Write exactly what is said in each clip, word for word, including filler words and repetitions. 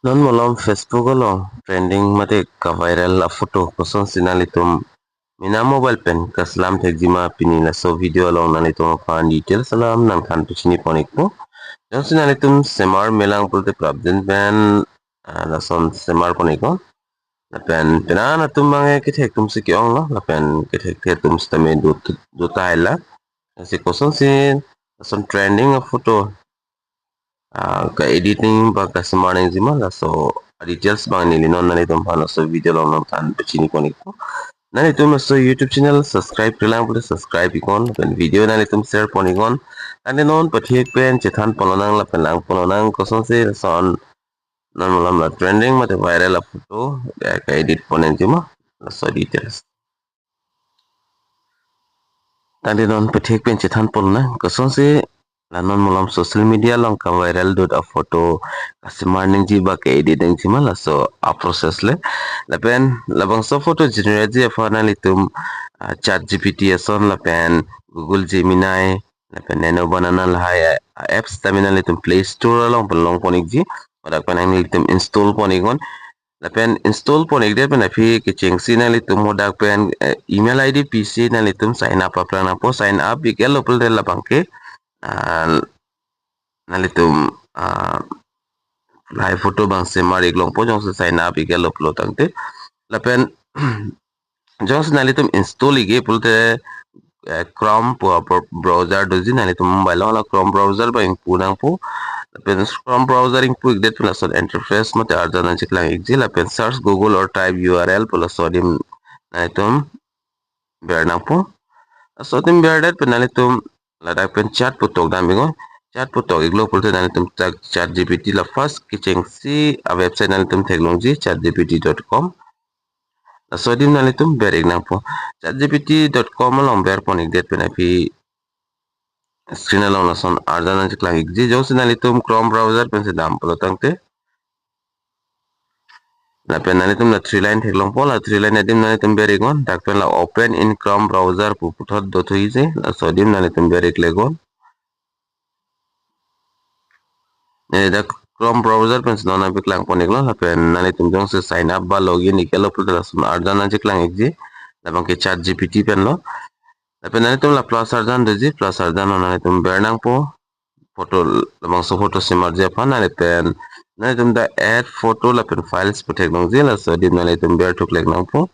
Non malom Facebook along trending mate ka-viral a-photo kosonsi nanglitum mena mobile pen kaselam thekjima, pini laso video along nanglitum aphan details alam nangthan pachini pon-ikpo. Jongsi nanglitum semar melang pulote prapjin pen, ah, lason semar pon-iknon. Lapen penang atum abang ke kethek atumsi ke-onglo, lapen kethekthe atum sitame do, do tahai la. Lasi kosonsi lason trending a-photo, ah, ka-editing ba kasemar nangjima, laso a-details abang neli non nanglitum aphan laso video along nangthan pachini pon-ikpo. Nanglitum laso YouTube channel subscribe-relang pulote subscribe-iknon, lapen video nanglitum share pon-iknon. Tangte non pathek pen chethan ponlonang lapen lang ponlonang kosonsi lason non malom la trending mate viral a-photo, eh, ka-edit pon nangjima, laso details. Tangte non pathek pen chethan ponlonang kosonsi la non malom social media along ka-viral dut a-photo kasemar nangji ba ka-edit nangjima, laso a-process le. Lapen labangso photo generate-ji aphan nanglitum, ah, ChatGPT ason lapen Google Gemini lapen Nano Banana lahai a-, a-apps tame nanglitum Play Store along pen long pon-ikji. Hadak pen nanglitum install pon-iknon. Lapen install pon-ikdet pen aphi kechengsi nanglitum hadak pen, eh, email I D pisi nanglitum sign up aplang nangpo, sign up-ik-etlo pulote labang ke, ah, nanglitum, ah, lahai photo abang semar-ik longpo jongsi sign up-ik-etlo pulo tangte. Lapen jongsi nanglitum install-ik-e pulote, eh, Chrome pu a-br-, browser doji, nanglitum mobile along la Chrome browser abang ingpu nangpo. Lapen Chrome browser ingpu-ikdet pen lason interface mate arjan nangcheklang-ikji, lapen search Google or type U R L pu laso adim nanglitum ber nangpo. Laso adim berdet pen nanglitum ladak pen chat pu tok dam-iknon. Chat pu tok-iklo pulote nanglitum dak ChatGPT la first kechengsi a-website nanglitum theklongji, chat G P T dot com. Laso adim nanglitum ber-ik nangpo. chat G P T dot com along ber pon-ikdet pen aphi screen along lason arjan nangcheklang-ikji. Jongsi nanglitum Chrome browser pensi dam pulo tangte, lapen nanglitum la three line theklongpo, la three line adim nanglitum ber-iknon. Dak pen la open in Chrome browser pu puthot dothuiji, laso adim nanglitum ber-iklegon. Eh, dak Chrome browser pensi non nangpeklang pon-iklo, lapen nanglitum jongsi sign up ba login-ik-etlo pulote lason arjan nangcheklang-ikji, labang ke ChatGPT penlo. Lapen nanglitum la plus arjan doji, plus arjan along nanglitum ber nangpo. Photo, labangso photo semarji aphan, lapen nanglitum dak add photo lapen files pu theklongji, laso adim nanglitum ber thuklek nangpo.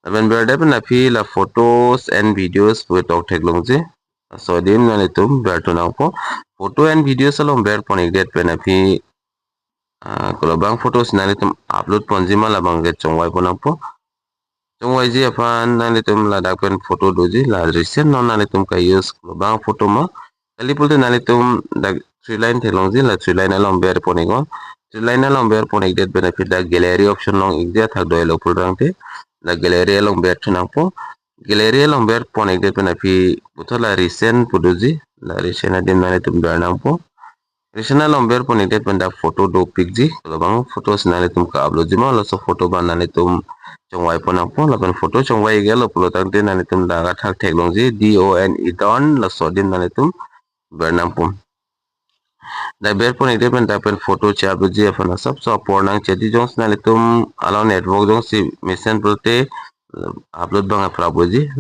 Lapen berdet pen aphi la photos and videos pu tok theklongji. Laso adim nanglitum berthu nangpo. Photo and videos along ber pon-ikdet pen aphi, ah, kolobang photos nanglitum upload ponjima labang ke chongvai pon nangpo. Chongvaiji aphan nanglitum ladak pen photo doji, la recent non nanglitum ka-use kolobang photo ma. Kali pulote nanglitum dak three line theklongji, la three line along ber pon-iknon. Three line along ber pon-ikdet pen aphi dak gallery option long-ikji, athak do-etlo pulo tangte. La gallery along berthu nangpo. Gallery along ber pon-ikdet pen aphi puthot la recent pu doji, la recent adim nanglitum ber nangpo. Recent along ber pon-ikdet pen dak photo dopikji, labang photos nanglitum ka-upload jima, laso photo abang nanglitum chongvai pon nangpo, lapen photo chongvai-ik-etlo pulo tangte nanglitum dak athak theklongji, D O N E, done, laso adim nanglitum ber nangpo. Dak ber pon-ikdet pen dak pen photo che-upload-ji aphan asapso apor nangchedi, jongsi nanglitum along network jongsi mesen pulote, eh, upload abang aphrap doji.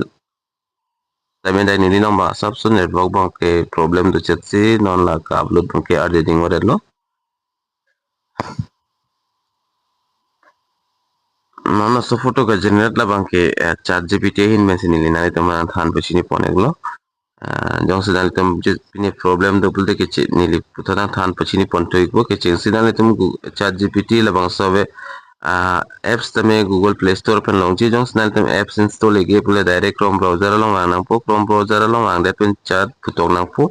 Tame dak neli along abang asapso network abang ke problem dochetsi non la ka-upload abang ke ardi ding varetlo. Non laso photo ka-generate labang ke, eh, ChatGPT ahin pensi neli nanglitum aphan than pachini pon-iklo. Ah, jongsi nanglitum je pini problem do pulote keche neli puthot nangthan pachini ponthu-ikpo, kechengsi nanglitum Gu-, ChatGPT labangso ave, ah, apps tame Google Play Store pen longji, jongsi nanglitum apps install-ik-e pule direct Chrome browser along vang nangpo, Chrome browser along vangdet pen chat pu tok nangpo,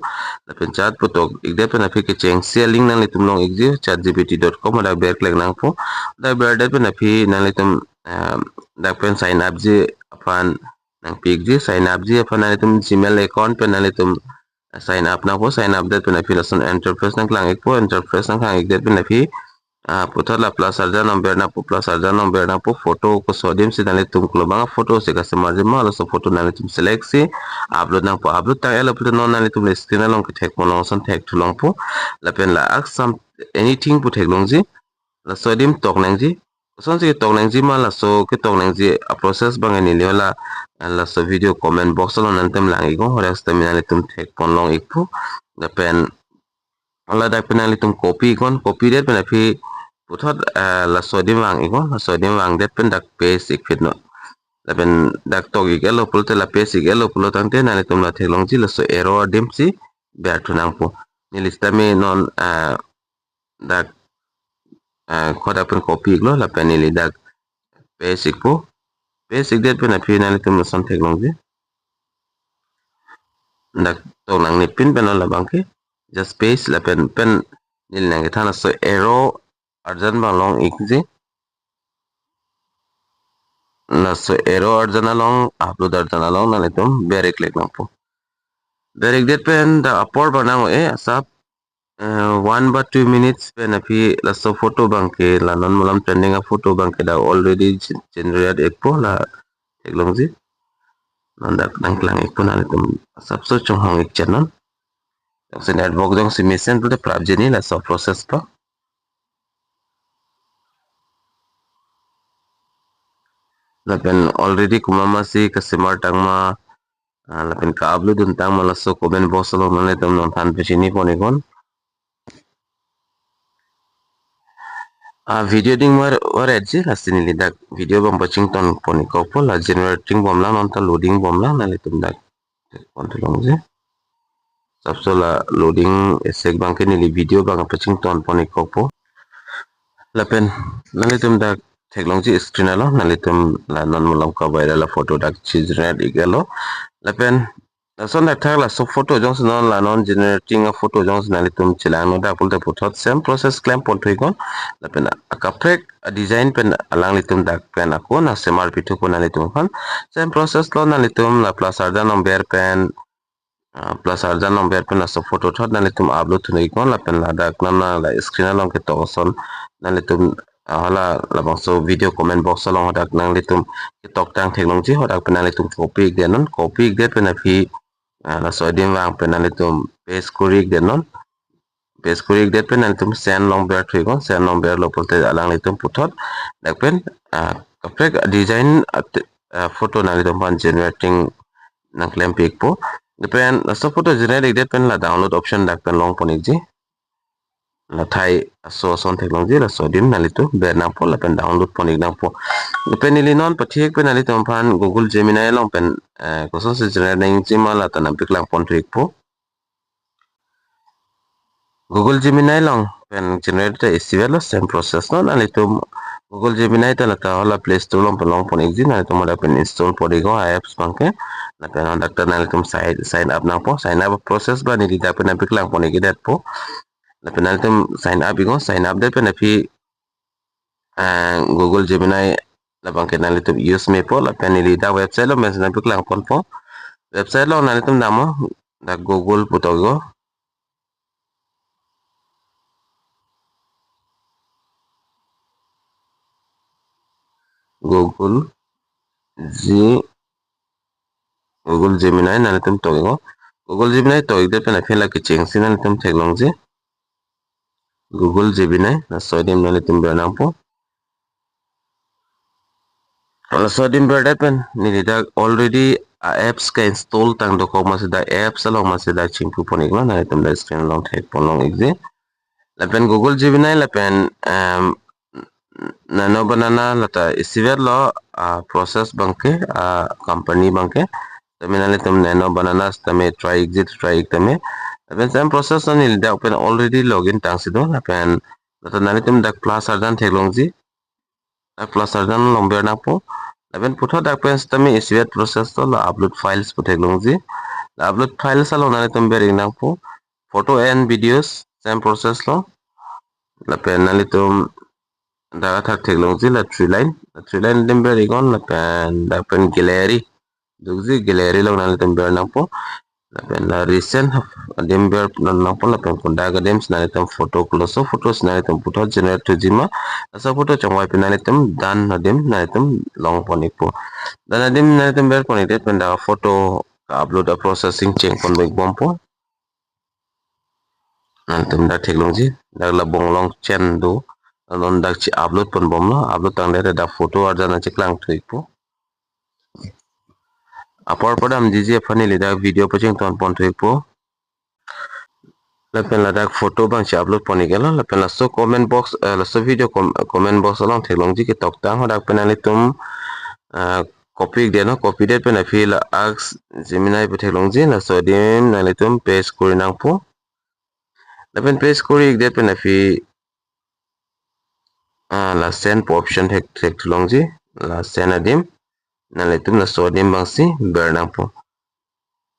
lapen chat pu tok-ikdet pen aphi kechengsi a-link nanglitum long-ikji, chat G P T dot com, hadak berklek nangpo, hadak berdet pen aphi nanglitum, ah, dak pen sign up-ji aphan nangpi-ikji, sign up-ji aphan nanglitum Gmail account pen nanglitum sign up nangpo, sign up-det pen aphi lason interface nangklang-ikpo, interface nangklang-ikdet pen aphi, ah, puthot la plus arjan along ber nangpo, plus arjan along ber nangpo, photo koso adim si nanglitum kolobang photo si kasemarji ma, laso photo nanglitum select-si upload nangpo, upload tang-etlo pulote non nanglitum le screen along kethek ponlong ason thekthu longpo, lapen la ask some anything pu theklongji. laso adim tok nangji. Kosonsi ketok nangji ma, laso ketok nangji a-process abang neli hala, eh, laso video comment box along nangtum lang iknon, hadak sitame nanglitum thekpon long ikpo. Lapen hala dak pen nanglitum copy iknon, copy det pen aphi puthot, eh, laso adim vang iknon, laso adim vangdet pen dak paste ik phitnon. Lapen dak tok ik-etlo pulote, la paste ik-etlo pulo tangte nanglitum la theklongji laso arrow adim si berthu nangpo. Neli sitame non, eh, dak, eh, hadak pen copy iklo, lapen neli dak paste ikpo. Paste ikdet pen aphi nanglitum lason theklongji. Dak tok nangne pin pen labang ke just paste lapen pen neli nangkethan laso arrow arjan abang long ikji. Laso arrow arjan along, upload arjan along nanglitum ber ik lek nangpo. Ber ikdet pen dak apor abang nang-o-e asap, eh, one ba two minutes pen aphi laso photo abang ke, la non malom trending a-photo abang ke dak already gen-, generate ikpo, la theklongji. Non dak nangklang ikpo, nanglitum asapso chonghong ik channel. Jongsi network jongsi mesen pulote prapji ni laso process pa. Lapen already komat masi kasemar tangma, ah, lapen ka-upload dun tangma, laso comment box along nanglitum nangthan pachini pon iknon. Ah, video ding var-, varetji, lasi neli dak video abang pachington pon ikkokpo, la generating bomlang, non ta loading bomlang, nanglitum dak thekpon theklongji. Asapso la loading isi abang ke neli video abang pachington pon ikkokpo. Lapen nanglitum dak theklongji screen along, nanglitum la non malom ka-viral a-photo dak chi-generate ik-etlo. Lapen lason dak thak laso photo jongsi non la non generating a-photo jongsi nanglitum chelangno dak pulote puthot same process klem ponthu iknon. Lapen akaprek a-design pen alanglitum dak pen ako nangsemar pithu ko nanglitum aphan. Same process lo, nanglitum la plus arjan along ber pen, ah, plus arjan along ber pen laso photo thot nanglitum upload thu iknon, lapen ladak non la screen along ketok ason nanglitum, ah, hala labangso video comment box along hadak nanglitum ketoktang theklongji, hadak pen nanglitum copy ikdet non, copy ikdet pen aphi, ah, laso adim vang pen nanglitum paste kori ikdet non. Paste kori ikdet pen nanglitum send along berthu iknon, send along berlo pulote alanglitum puthot dak pen, ah, kaprek design at-, ah, photo nanglitum aphan generating nangklempi ikpo. Lapen laso photo generate ikdet pen la download option dak pen long pon ikji. La thai aso ason theklongji, laso adim nanglitum ber nangpo lapen download pon ik nangpo. Lapen neli non pathek pen nanglitum aphan Google Gemini along pen, eh, kosonsi generate nangji ma la ta nangpaklang ponthu ikpo. Google Gemini along pen generate ta isivet lo, same process lo. Nanglitum Google Gemini ta la ta hala Play Store along pen long pon ikji, nanglitum hadak pen install pon iknon a-apps abang ke. Lapen hadak ta nanglitum sign, sign up nangpo, sign up process abang neli dak pen nangpaklang pon ikdetpo. Lapen nanglitum sign up iknon, sign up det pen aphi, eh, Google Gemini labang ke nanglitum use mepo, lapen neli dak website along pen si nangpaklang ponpo. Website along nanglitum damnon, dak Google pu tok iknon. Google G, Google Gemini nanglitum tok iknon. Google Gemini tok ikdet pen aphi la kechengsi nanglitum theklongji. Google Gemini, laso adim nanglitum ber nangpo. Laso adim berdet pen neli dak already a-apps ke-install tang dokok masi dak apps along masi dak chingpu pon iknon, nanglitum dak screen along thekpon long ikji. Lapen Google Gemini lapen, em, Nano Banana la ta isivet lo, ah, process abang ke, ah, company abang ke. Tame nanglitum Nano Banana tame try ikji, try ik tame. Lapen same process lo, neli dak pen already login tangsi do. Lapen la ta nanglitum dak plus arjan theklongji. Dak plus arjan along ber nangpo. Lapen puthot dak pen sitame isivet process lo, la upload files pu theklongji. La upload files along nanglitum ber ik nangpo. Photo and videos, same process lo. Lapen nanglitum dak athak theklongji, la three line. La three line adim ber iknon, lapen dak pen gallery. Dukji, gallery along nanglitum ber nangpo. Lapen la recent adim ber nangpo, lapen kodak adim si nanglitum photo, koloso photo si nanglitum puthot generate thuji ma, laso photo chongvai pen nanglitum done adim nanglitum long pon ikpo. Done adim nanglitum ber pon ikdet pen dak photo ka-upload a-processing cheng pon ik bompo. Nanglitum dak theklongji, dak la bonglong chen do. Non dak chi upload pon bomlo, upload tangdet dak photo arjan nangcheklang thu-ikpo. Apor padamjiji aphan neli dak video pachington pon thu-ikpo. Lapen ladak photo abang chi upload pon-ik-etlo, lapen laso comment box, eh, laso video com-, comment box along theklongji ketoktang, hadak pen nanglitum, eh, copy-ik detnon, copy det pen aphi la Ask Gemini pu theklongji, laso adim nanglitum paste kori nangpo. Lapen paste kori-ik det pen aphi, ah, la send pu option thek, theklongji, la send adim, nanglitum laso adim abangsi ber nangpo.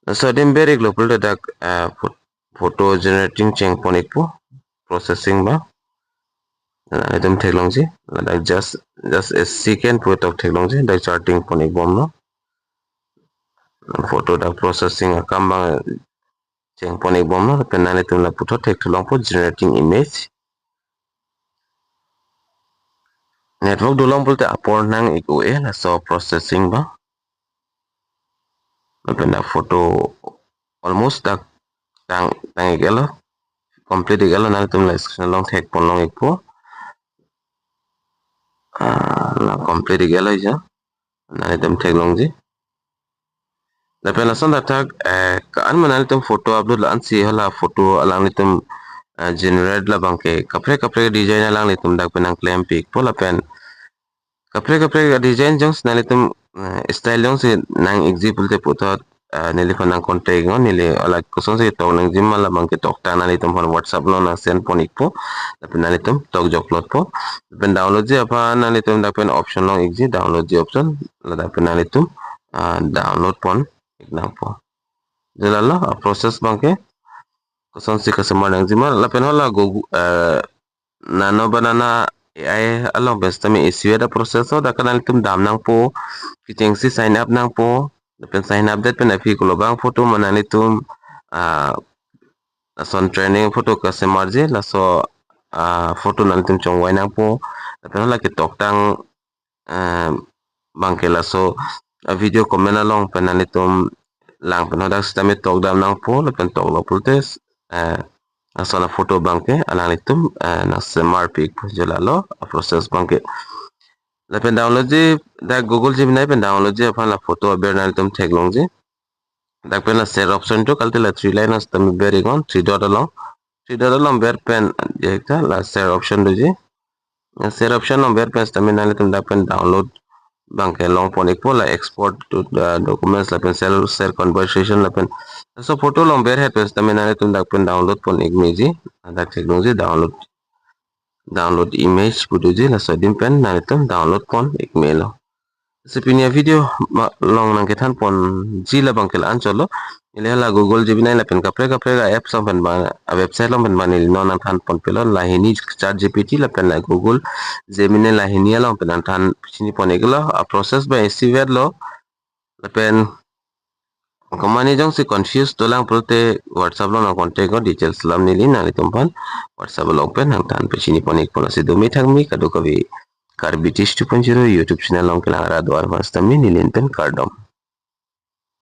Laso adim ber-iklo pulote dak, ah, pho-, photo generating cheng pon-ikpo, processing abang. Nanglitum theklongji, ladak just, just a second pu tok theklongji, dak charting pon-ik bomlo. Photo dak processing akam abang cheng pon-ik bomlo, lapen nanglitum la puthot thekthulongpo generating image. Network dolong pulote apor nang-ik o-e, laso processing abang. Lapen dak photo almost dak tang, tang-ik-etlo, complete-ik-etlo, nanglitum la screen along thek pon long-ikpo. Ah, la complete-ik-etlo ja. Nanglitum theklongji. Lapen lason athak, eh, ko-an ma nanglitum photo upload la-ansi hala photo alanglitum, eh, generate labangke kaprek kaprek design alanglitum dak pen nangklem pi-ikpo, lapen kaprek kaprek design jongsi nanglitum, eh, style jongsi nang-ikji pulote puthot, eh, neliphan nang contact non, neli hala kosonsi tok nangjima labangke toktang nanglitum aphan WhatsApp along nang send pon-ikpo, lapen nanglitum tok joklotpo. Lapen downloadji aphan nanglitum dak pen option long-ikji, downloadji option, ladak pen nanglitum, ah, download pon-ik nangpo. Je lalo, ah, process abangke kosonsi kasemar nangjima, lapen hala Google, eh, nano banana A I along pen sitame isivet a-process lo, dak nanglitum dam nangpo, kechengsi sign up nangpo, lapen sign up det pen aphi kolobang photo ma nanglitum, ah, lason trending photo kasemarji, laso, ah, photo nanglitum chongvai nangpo, lapen hala ketoktang, ah, abangke laso, ah, video comment along pen nanglitum lang pen hadak sitame tok dam nangpo, lapen toklo pulote, eh, lason a-photo abangke alanglitum, eh, nangsemar pi-ikpo, je lalo a-process abangke. Lapen downloadji, dak Google Gemini pen downloadji aphan la photo aber nanglitum theklongji. Dak pen la share option do, kalite la three line sitame ber-iknon, three dot along. Three dot along ber pen, je ta la share option doji. La share option along ber pen sitame nanglitum dak pen download abangke long pon-ikpo, la export to, uh, documents lapen share, share conversation lapen laso photo along berhet pen sitame nanglitum dak pen download pon-ik meji. Dak theklongji download, download image pu doji, laso adim pen nanglitum download pon-ik melo. Si pini a-video ma-, along nangkethan ponji labangke la-anchotlo. Neli hala Google Gemini lapen kaprek kaprek a-apps along pen ba, a-website along pen ba neli non nangthan ponpelo, lahini ChatGPT lapen la Google Gemini lahini along pen nangthan pachini pon-iklo, a-process abang isivetlo. Lapen komatne jongsi confuse dolang pulote WhatsApp along nang contact non, details lam neli nanglitum aphan WhatsApp along pen nangthan pachini pon-ikpo. Lasi dome thangmi kadokave Karbi Teach two point zero YouTube channel along kelang arat do-an aphan sitame neli pen kardom.